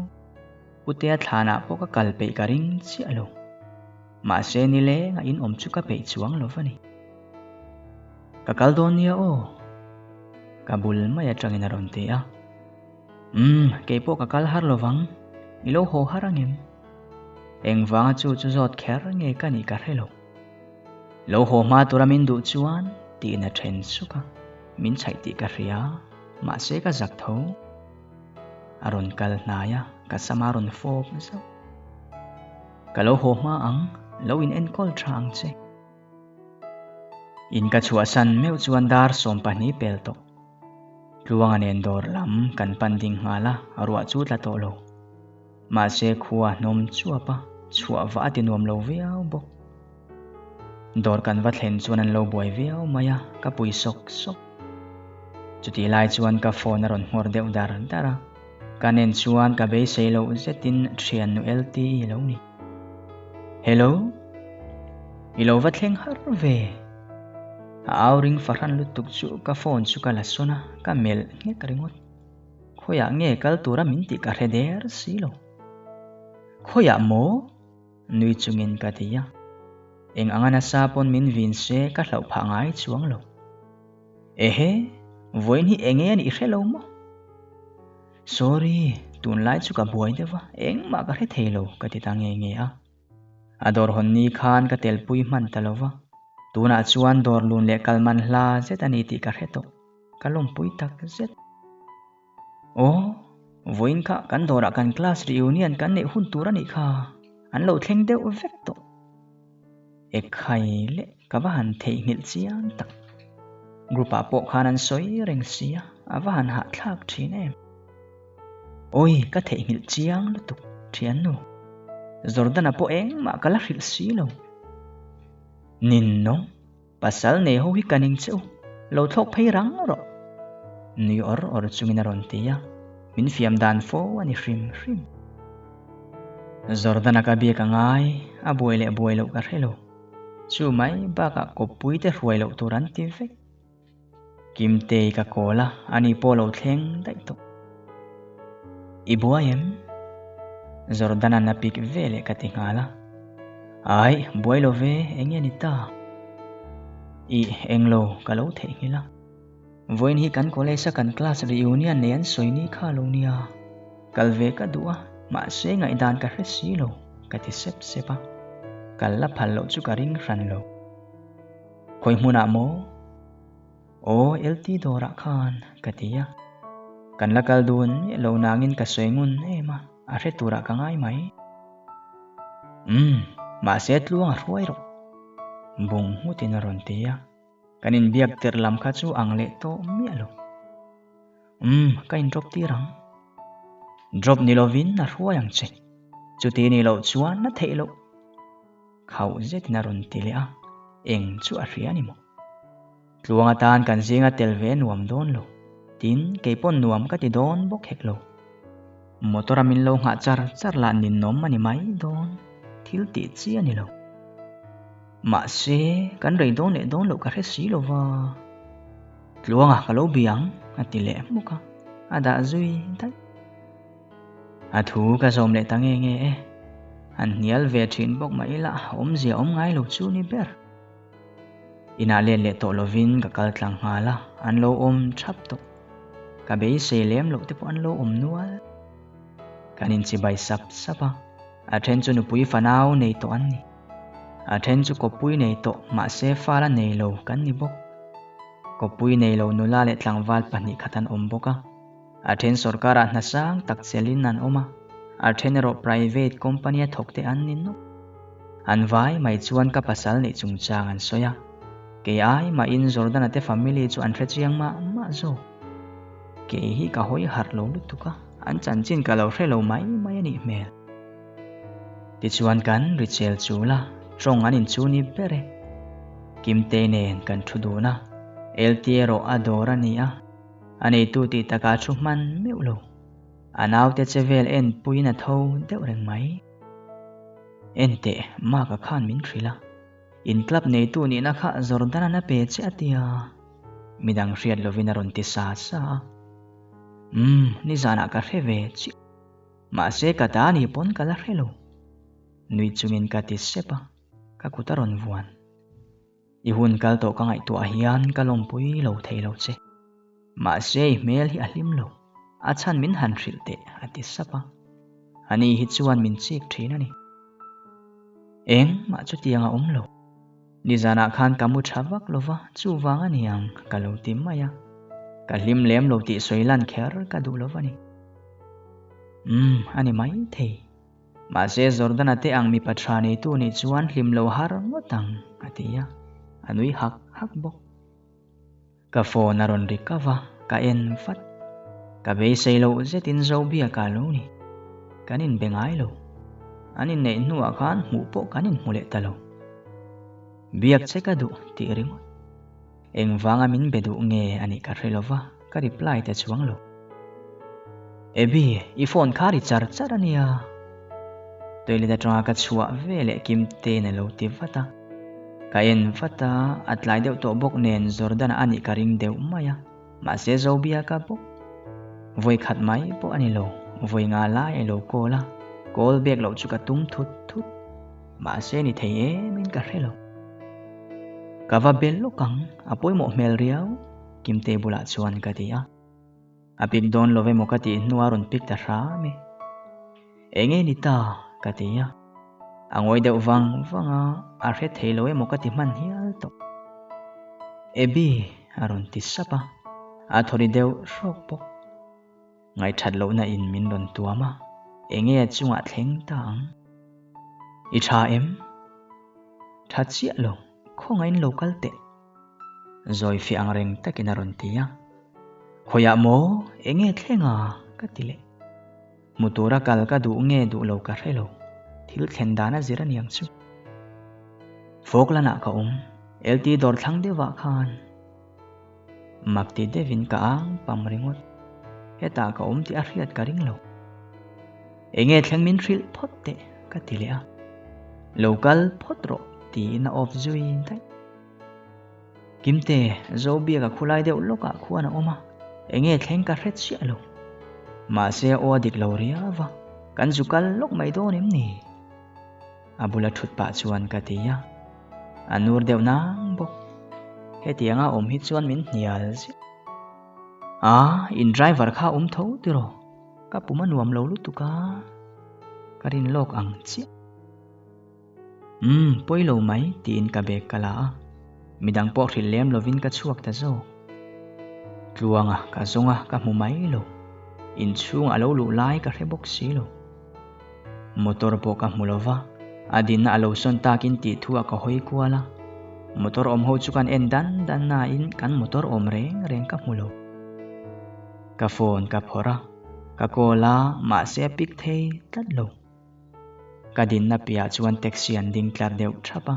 Putea thlanah pawh ka kal peih ka ring chiah lo. Mahse nileng a in awm chu ka peih chuang lo va ni. Ka kal dawn nia aw. Ka bul mai atangin a rawn ti a. Umm, kei pawh ka kal har lo vang. I lo haw har angem? Engvanga chu chu zawt kher nge ka nih ka hre lo. Lo haw hma tura min duh chuan tiin a then suk a, min chhaih tih ka hria, mahse ka zak tho. A rawn kal hnai a, ka sam a rawn fawp zauh. Ka lo haw hma ang, lo in enkawl tha ang che. In ka chhuahsan meuh chuan dar 12 pel tawh. Tluanga nen dawr lam kan pan ding nghal a, ruah chu tla tawh lo. Mahse khua hnawm chuap a, chhuah vah a ti nuam lo viau bawk. Dawr kan va thlen chuan an lo buai viau mai a, ka pui sawk sawk. Chutih lai chuan ka phone a rawn nghawr deuh dar dar a, ka nen chuan ka beisei loh zetin thiannu LTE lo ni. Hello? I lo va thleng har ve. A au ring fahran lutuk chu ka phone chu ka la sawn a, ka melh nghek ringawt. Khawiah nge kal tura min tih ka hre der si lo. Khawiah maw? Nui chungin ka ti a. Eng anga nasa pawn min vin se ka hlauh phah ngai chuang lo. Ehe, vawiin hi enge a nih hre lo maw? Sorry, tunlai chu ka buai deuh a, engmah ka hre thei lo ka ti ta nge nge a. A dawr hawn ni khan ka telpui hman ta lo va, tunah chuan dawr lun leh kal man hla zet a ni tih ka hre tawh, ka lawmpui tak zet. Aw, vawiin kha kan dawrah kan class reunion kan neih hun tur a nih kha, an lo thleng deuh vek tawh. Ekhai leh ka va han theihnghilh chiang tak. Group ah pawh khan an sawi reng si a, a va han hahthlak thin em. Awi, ka theihnghilh chiang lutuk, thiannu. Jordana pawh engmah ka la hrilh si lo. Ninnawng, pasal nei ho hi ka ning che u, lo thlawk phei rang rawh. Nui awr awr chungin a rawn ti a, min fiam dan fo a ni hrim hrim. Jordana ka biak a ngai, a buai leh buai loh ka hre lo. Chu mai bakah kawppui te hruai loh tur an ti vek. Kimtei ka kawl a, ani pawh lo thleng daih tawh. I buai em? Jordan-a'n a pik ve leh ka ti nghal a. Aih, buai lo ve, eng nge ni ta? Ih, englo, ka lo theihnghilh a. Vawiin hi kan college a kan class reunion nei an sawi ni kha lo nia. Kal ve ka duh a, mahse ngaihdan ka hre si lo, ka ti sep sep a. Kal la phal loh chu ka ring hran lo. Khawi hmunah maw? Aw, LT dawrah khan, ka ti a. Kan la kal dun miah lo nangin ka sawi ngun em a, a hre turah ka ngai mai. Umm, mahse tluang a hruai rawh. Bung nghutin a rawn ti a. Kan inbiak tirh lam kha chu ang leh tawh miah lo. Umm, ka in drop tir ang. Drop ni lovin a hruai ang che. Chuti ni loh chuan a theih loh. Khauh zetin a rawn ti leh a, eng chu a hria ni maw? Tluang atan kan zinga tel ve nuam dawn lo. Tin, kei pawn nuam ka ti dawn bawk hek lo. Motor a min lo nghah char char lah ninawm a ni mai dawn, thil tih chi a ni lo. Mahse, kan rei dawn leh dawn loh ka hre si lo va. Tluanga ka lo bia ang, a ti leh hmuk a, a dah zui daih. A thu ka zawm leh ta nge nge e. An hnial ve thin bawk mah ila awmzia awm ngai lo chu ni ber. Inah let leh tawh lovin ka kal tlang nghal a, an lo awm thap tawh. Ka beisei lem loh te pawh an lo awm nual. Kan inchibai sap sap a, a then chu nupui fanau nei tawh an ni. A then chu kawppui nei tawh mahse fal a nei lo kan ni bawk. Kawppui nei lo nula leh tlangval pahnih khat an awm bawk a. A then sorkarah hna sang tak chelin an awm a, a then erawh private company a thawk te an ni nawk. An vai mai chuan ka pasal neih chungchang an sawi a, kei ai mahin Jordana te family chu an hre chiang mah mah zawk. Kei hi ka hawi harh lo lutuk a, an chanchin ka lo hre lo mai mai a nih hmel. Tichuan kan ri chel chul a, tawng an inchu ni ber e. Kimtei nen kan thu dun a, LT erawh a dawr a ni a. A neitu tih takah thu hman meuh lo. A naute che vel en puiin a tho deuh reng mai. Enteh, Mark-a khan min hrilh a. In club neitu nihna kha Jordan-a'n a pe che a tia. Midang hriat lovin a rawn ti sa sa a. Umm, nizanah ka hre ve chiah. Mahse ka ta ni pawn ka la hre lo. Nui chungin ka ti sep a, ka kut a rawn vuan. I hun kal tawh ka ngaihtuah hian ka lawmpui lo thei lo che. Mahse i hmel hi a hlim lo, a chhan min han hrilh teh a ti sap a. Ani hi chuan min chik thin a ni. Eng mah chutiang a awm lo. Nizanah khan ka mu tha vak lo va, chuvang a ni ang ka lo ti mai a. Ka hlim lem lo tih sawi lan kher ka duh lo va ni. Umm, a ni maithei. Mahse Jordana te ang mipa tha neitu nih chuan hlim lo har ngawt ang, a ti a, a nui hak hak bawk. Ka phone a rawn ri kau a, ka en vat. Ka beisei loh zetin Zobiaka a lo ni. Kan inbe ngai lo. An inneih hnuah khan hmuh pawh kan inhmu leh ta lo. Biak che ka duh tih ringawt. Engvanga min be duh nge a nih ka hre lo va, ka reply ta chuang lo. Abby, i phone kha ri char char a nia. Toilet atanga ka chhuah ve leh Kimtein a lo ti vat a. Ka en vat a, a tlai deuh tawh bawk nen Jordan a nih ka ring deuh mai a, mahse Zobia ka bawk. Vawi khat mai pawh a ni lo, vawi nga lai a lo call a, call back loh chu ka tum thut thut. Mahse ni thei em in ka hre lo. Ka va bel lawk ang, a pawimawh hmel riau, Kimte bulah chuan ka ti a. A pik dawn lo emaw ka tih hnuah a rawn pik ta hram e. Enge ni ta? ka ti a. A ngawi deuh vang vang a, a hre thei lo emaw ka ti hman hial tawh. Abby a rawn ti sap a, a thaw ri deuh hrawk bawk. Ngaihthat lohna in min rawn tuam a, enge a chungah thleng ta ang? I tha em? Tha chiah lo, khawngahin lo kal teh. Zawi fiah ang reng takin a rawn ti a. Khawiah maw, enge thleng a? ka ti leh. Hmu tura kal ka duh nge duh lo ka hre lo, thil thlen dan a zir aniang chu. Falkland-ah ka awm, LT dawr thlang deuhah khan. Mak ti deuhin ka ang pam ringawt. Hetah ka awm tih a hriat ka ring lo. Enge thleng min hrilh phawt teh ka ti leh a. Lo kal phawt rawh tiin a off zui daih. Kimte, Zobiaka khulai deuh lawkah khuan a awm a, enge thleng ka hre chiah lo. Mahse a aw a dik lo riau va, kan zu kal lawk mai dawn em ni? A bula thut pah chuan ka ti a, a nur deuh nang bawk. Hetianga awm hi chuan min hnial zet. A, in driver kha awm tho tiraw? Ka pum a nuam lo lutuk a, ka rin lawk ang chiah. Umm, pawi lo mai, tiin ka bag ka la a, midang pawh hrilh lem lovin ka chhuak ta zawk. Tluanga ka zawng a, ka hmu mai lo. Inchhung a lo luh lai ka hre bawk si lo. Motor pawh ka hmu lo va, a dinna a lo sawn takin tih thu ah ka hawi kual a. Motor awm ho chu kan en dan dan nain kan motor awm reng reng ka hmu lo. Ka phone ka phawrh a, ka call a, mahse a pick thei tlat lo. Ka dinna piah chuan taxi an ding tlar deuh thap a.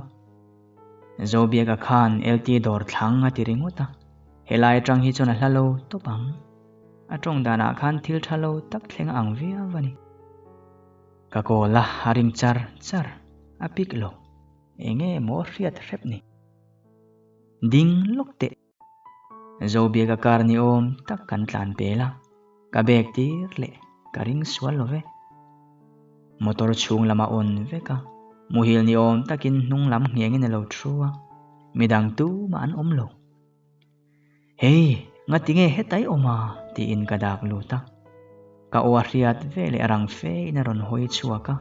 Zobiaka khan LT dawr thlang a ti ringawt a, helai atang hi chuan a hla lo tawp ang. A tawng danah khan thil tha lo tak thleng a ang viau a ni. Ka call a, a ring char char, a pick lo. Enge maw hriat hrep ni. Ding lawk teh. Zobiaka kar ni awm tak kan tlan pel a, ka bag tir leh ka ring sual lo ve. Motor chhung lam a on vek a, muhil ni awm takin hnung lam nghengin a lo thu a, midang tumah an awm lo. Hei, ngatinge hetai awm a? tiin ka dak lut a. Ka aw a hriat ve leh rang fe in a rawn hawi chhuak a,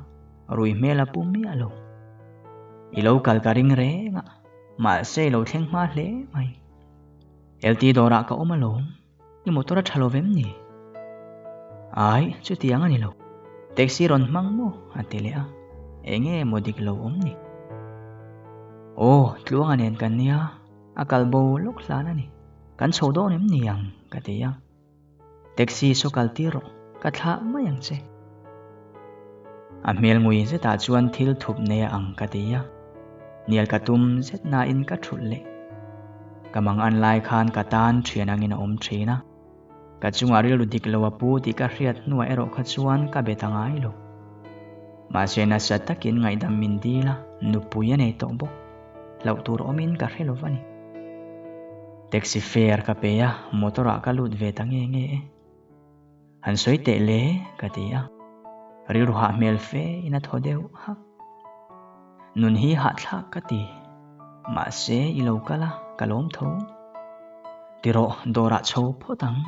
rui hmel a pu miah lo. I lo kal ka ring reng a. Mahse i lo thleng hma hle mai. LT dawrah ka awm alawm, i motor a tha lo vem ni? Ai, chutiang a ni lo. Taxi rawn hmang maw? a ti leh a. Enge maw dik lo awm ni? Aw, Tluanga nen kan nia, a kal bo lawk hlan a ni. Kan chho dawn em ni ang? ka ti a. Taxi saw kal tir rawh, ka thlah mai ang che. A hmel ngui zetah chuan thil thup nei a ang ka ti a, hnial ka tum zet nain ka thulh leh. Ka mang an lai khan ka tan thian angin a awm thin a, ka chungah rilru dik lo a pu tih ka hriat hnuah erawh kha chuan ka be ta ngai lo. Mahse nasa takin ngaihdam min dil a, nupui a nei tawh bawk. Hlauh tur awmin ka hre lo va ni. Taxi fare ka pe a, motor ah ka lut ve ta nge nge e. Han sawi teh le, ka ti a. Rilru hah hmel fe in a thaw deuh hak. Nun hi hahthlak ka ti. Mahse i lo kal a, ka lawm tho. Ti rawh, dawrah chho phawt ang.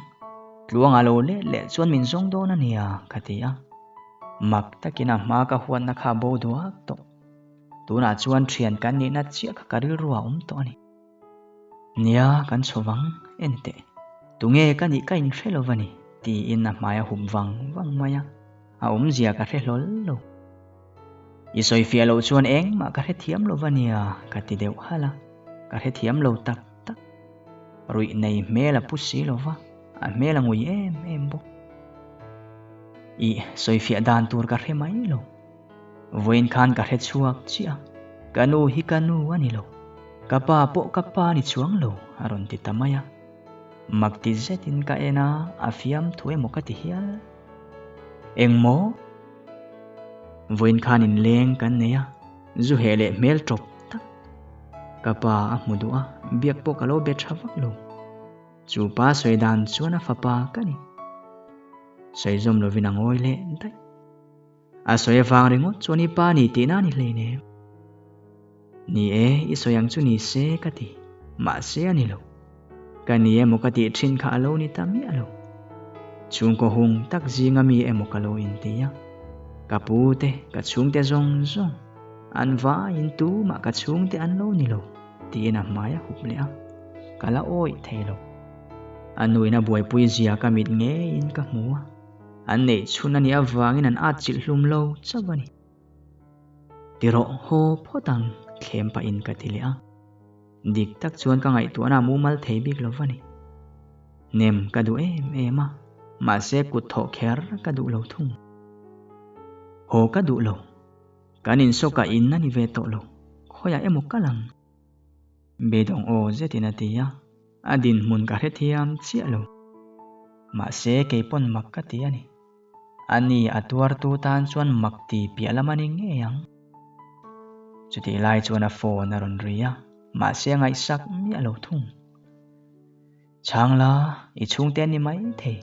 Tluanga lo let leh chuan min zawng dawn a nia, ka ti a. Mak takin a hma ka huatna kha bo duak tawh. Tunah chuan thian kan nihna chiah kha ka rilru a awm tawh a ni. Nia, kan chho vang, en teh. Tunge ka nih ka inhre lo va ni, tiin a hmai a hup vang vang mai a, a awmzia ka hre hlawl lo. I sawifiah loh chuan engmah ka hrethiam lo va nia, ka ti deuh halh a, ka hrethiam lo tak tak. Ruih nei hmel a pu si lo va, a hmel a ngui em em bawk. Ih, sawifiah dan tur ka hre mai lo. Vawiin khan ka hre chhuak chiah a, ka nu hi ka nu a ni lo, ka pa pawh ka pa a ni chuang lo a rawn ti ta mai a. Mak ti zetin ka en a, a fiam thu emaw ka ti hial. Engmaw? Vawiin khan inleng kan nei a, zu heh leh hmel tawp tak. Ka pa a hmu duh a, biak pawh ka lo be tha vak lo. Chu pa sawi dan chuan a fapa ka ni. Sawi zawm lovin a ngawi leh daih. A sawi avang ringawt chuan i pa ni tihna a ni hleinem. Ni e, i sawi ang chu ni se ka ti. Mahse a ni lo. Ka ni emaw ka tih thin kha a lo ni ta miah lo. Chhungkaw hung tak zinga mi emaw ka lo inti a. Ka pu te, ka chhungte zawng zawng, an vaiin tumah ka chhungte an lo ni lo tiin a hmai a hup leh a. Ka la awih thei lo. A nuin a buaipui zia ka mit ngeiin ka hmu a. An neih chhun a nih avangin an at chilh hlum lo chauh a ni. Ti rawh, haw phawt ang, thlem pahin ka ti leh a. Dik tak chuan ka ngaihtuahna a mumal thei bik lo va ni. Nem ka duh em em a, mahse kut thawh kher ka duh lo thung. Haw ka duh lo. Kan insawkah in a ni ve tawh lo, khawiah emaw kal ang. Beidawng aw zetin a ti a, a dinhmun ka hrethiam chiah lo. Mahse kei pawn mak ka ti a ni. Ani a tuartu tan chuan mak ti piah lam a ni ngei ang. Chutih lai chuan a phone a rawn ri a, mahse a ngaihsak miah lo thung. Chhang la, i chhungte a ni mai thei.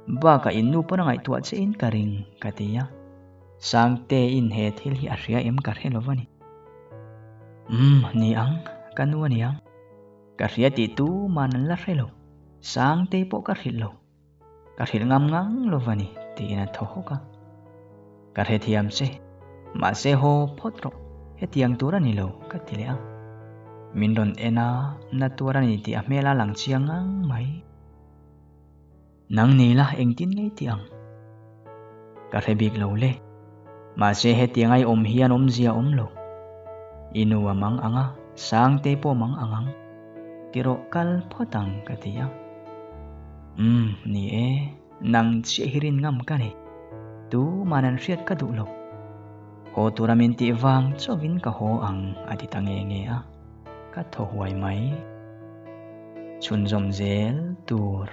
Bakah in nu pawn a ngaihtuah che in ka ring, ka ti a. Sangteiin he thil hi a hria em ka hre lo va ni. Umm, ni ang, ka nu a ni ang. Ka hria tih tuman an la hre lo. Sangtei pawh ka hrilh lo. Ka hrilh ngam ngang lo va ni, tiin a thaw hawk a. Ka hrethiam che, mahse haw phawt rawh, hetiang tur a ni lo, ka ti leh a. Min rawn en a, na tuar a ni tih a hmel a lang chiang ngang mai. Nang ni la engtin ngei tih ang? Ka hre bik lo le. Mahse hetiang ai awm hian awmzia awm lo. I nu a mang ang a, Sangtei pawh mang ang ang. Ti rawh kal phawt ang ka ti a. Umm ni e, nang chiah hi rin ngam ka nei. Tuman an hriat ka duh lo. Haw tura min tih vang chauhin ka haw ang a ti ta nge nge a, ka thaw huai mai. Chhunzawm zel tur.